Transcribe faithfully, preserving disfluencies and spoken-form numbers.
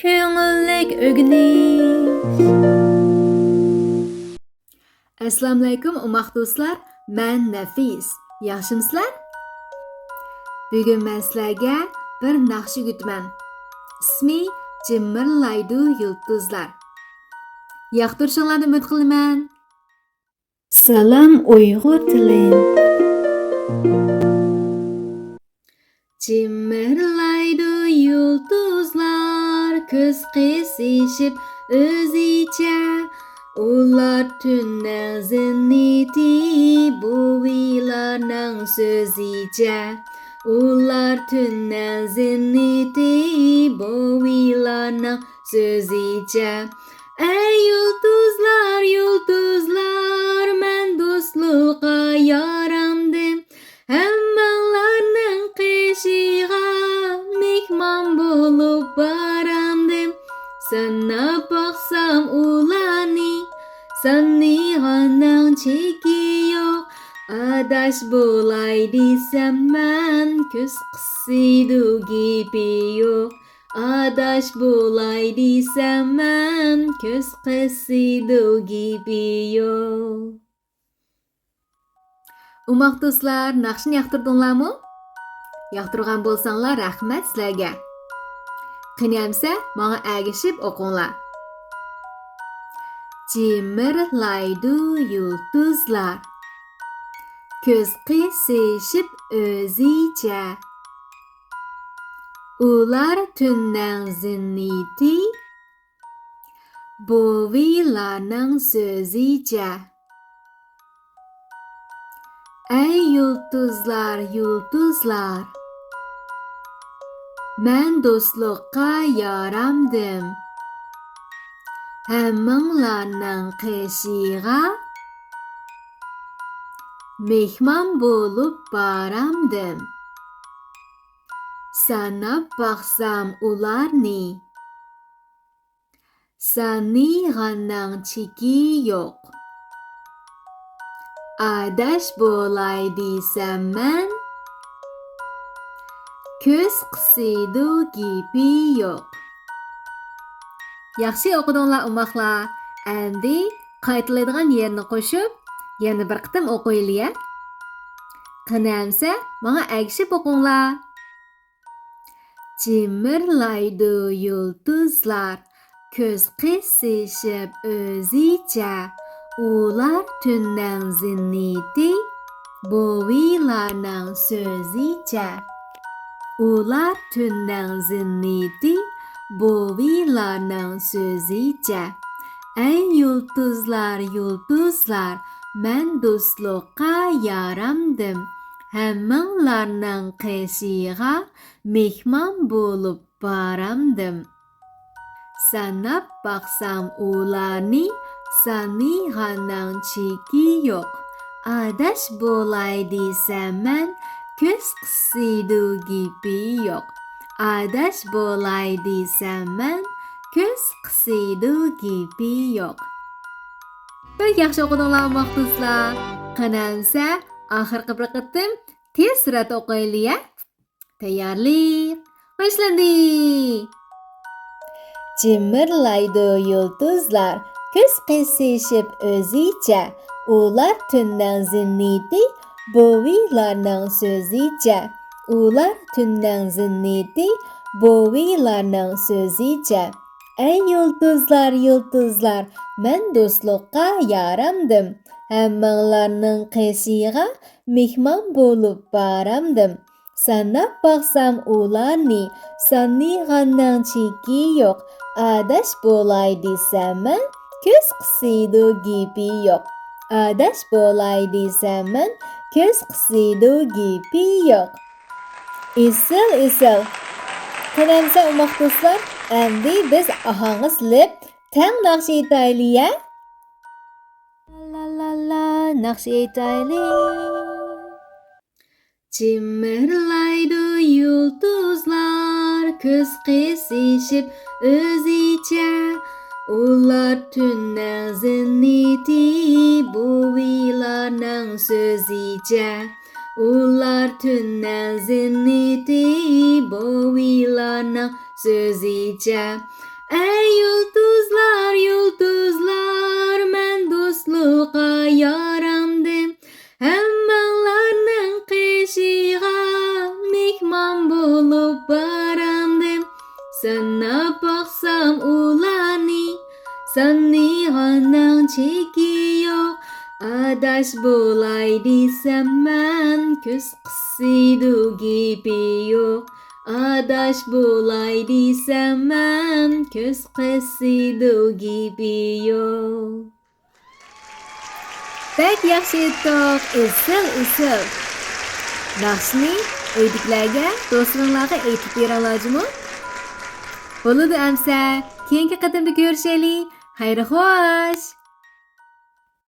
كۆڭۈللۈك ئۆگىنىش. ئەسسالامۇئەلەيكۇم ئوماق دوستلار، مەن نەفىس. ياخشىمۇسىلەر؟ بۈگۈن مەن سىلەرگە بىر ناخشا ئۆگىتىمەن. ئىسمى جىمىرلايدۇ يۇلتۇزلار. ياقتۇرۇشۇڭلارنى ئۈمىد قىلىمەن. سالام ئۇيغۇر تىلى. جىمىرلايدۇ يۇلتۇزلار، كۆز قىسىشىپ ئۆزىچە. ئۇلار تۈننىڭ زىننىتى، بوۋىلارنىڭ سۆزىچە. ئۇلار تۈننىڭ زىننىتى، بوۋىلارنىڭ سۆزىچە. ئەي يۇلتۇزلار، يۇلتۇزلار، مەن دوستلۇققا يارامدىم. ھەممىڭلارنىڭ قېشىغا مېھمان بولۇپ بارامدىم. ساناپ باقسام ئۇلارنى، سانىغاننىڭ چېكى يوق. ئاداش بولاي دېسەم مەن، كۆز قىسىدۇ گېپى يوق. ئاداش بولاي دېسەم مەن، كۆز قىسىدۇ گېپى يوق. ئوماق دوستلار، ناخشىنى ياقتۇردۇڭلارمۇ؟ ياقتۇرغان بولساڭلار، رەھمەت سىلەرگە. قېنى ئەمسە، ماڭا ئەگىشىپ ئوقۇڭلار. جىمىرلايدۇ يۇلتۇزلار، كۆز قىسىشىپ ئۆزىچە. ئۇلار تۈننىڭ زىننىتى، بوۋىلارنىڭ سۆزىچە. ئەي يۇلتۇزلار، يۇلتۇزلار، مەن دوستلۇققا يارامدىم. ھەممىڭلارنىڭ قېشىغا مېھمان بولۇپ بارامدىم. ساناپ باقسام ئۇلارنى، سانىغاننىڭ چېكى يوق. ئاداش بولاي دېسەم مەن، كۆز قىسىدۇ گېپى يوق. ياخشى ئوقۇدۇڭلار ئوماقلار. ئەمدى قايتىلايدىغان يېرىنى قوشۇپ، يەنە بىر قېتىم ئوقۇيلى ھە. قېنى ئەمسە، ماڭا ئەگىشىپ ئوقۇڭلار. جىمىرلايدۇ يۇلتۇزلار، كۆز قىسىشىپ ئۆزىچە. ئۇلار تۈننىڭ زىننىتى، بوۋىلارنىڭ سۆزىچە. ئۇلار تۈننىڭ زىننىتى، بوۋىلارنىڭ سۆزىچە. ئەي يۇلتۇزلار، يۇلتۇزلار، مەن دوستلۇققا يارامدىم. ھەممىڭلارنىڭ قېشىغا مېھمان بولۇپ بارامدىم. ساناپ باقسام ئۇلارنى، سانىغاننىڭ چېكى يوق. ئاداش بولاي دېسەم مەن، كۆز قىسىدۇ گېپى يوق. ئاداش بولاي دېسەم مەن، كۆز قىسىدۇ گېپى يوق. بەك ياخشى ئوقۇدۇڭلار ئوماق دوستلار. قېنى ئەمسە، ئاخىرقى بىر قېتىم تېز سۈرئەتتە ئوقۇيلى ھە. تەييارلىق باشلاندى! جىمىرلايدۇ يۇلتۇزلار، كۆز قىسىشىپ ئۆزىچە. ئۇلار تۈننىڭ زىننىتى، بوۋىلارنىڭ سۆزىچە. ئۇلار تۈننىڭ زىننىتى، بوۋىلارنىڭ سۆزىچە. ئەي يۇلتۇزلار، يۇلتۇزلار، مەن دوستلۇققا يارامدىم. ھەممىڭلارنىڭ قېشىغا مېھمان بولۇپ بارامدىم. ساناپ باقسام ئۇلارنى، سانىغاننىڭ چېكى يوق. ئاداش بولاي دېسەم مەن، كۆز قىسىدۇ گېپى يوق. ئاداش بولاي دېسەم مەن، كۆز قىسىدۇ گېپى يوق. ئېسىل، ئېسىل. قېنى ئەمسە ئوماق دوستلار، ئەمدى بىز ئاھاڭغا سېلىپ تەڭ ناخشا ئېيتايلى ھە. لا لا لا، ناخشا ئېيتايلى. جىمىرلايدۇ يۇلتۇزلار، كۆز قىسىشىپ ئۆزىچە. ئۇلار تۈننىڭ زىننىتى، بوۋىلارنىڭ سۆزىچە. ئۇلار تۈننىڭ زىننىتى، بوۋىلارنىڭ سۆزىچە. ئەي يۇلتۇزلار، يۇلتۇزلار، مەن دوستلۇققا يارامدىم. ھەممىڭلارنىڭ قېشىغا مېھمان بولۇپ بارامدىم. ساناپ باقسام ئۇلارنى، سانىغاننىڭ چېكى يوق. ئاداش بولاي دېسەم مەن، كۆز قىسىدۇ گېپى يوق. ئاداش بولاي دېسەم مەن، كۆز قىسىدۇ گېپى يوق. بەك ياخشى ئېيتتۇق، ئېسىل، ئېسىل. ناخشىنى ئۆيدىكىلەرگە، دوستلىرىڭلارغا ئېيتىپ بېرىڭلار جۇمۇ. بولىدۇ ئەمسە، كېيىنكى قېتىمدا كۆرۈشەيلى. خەير، خوش.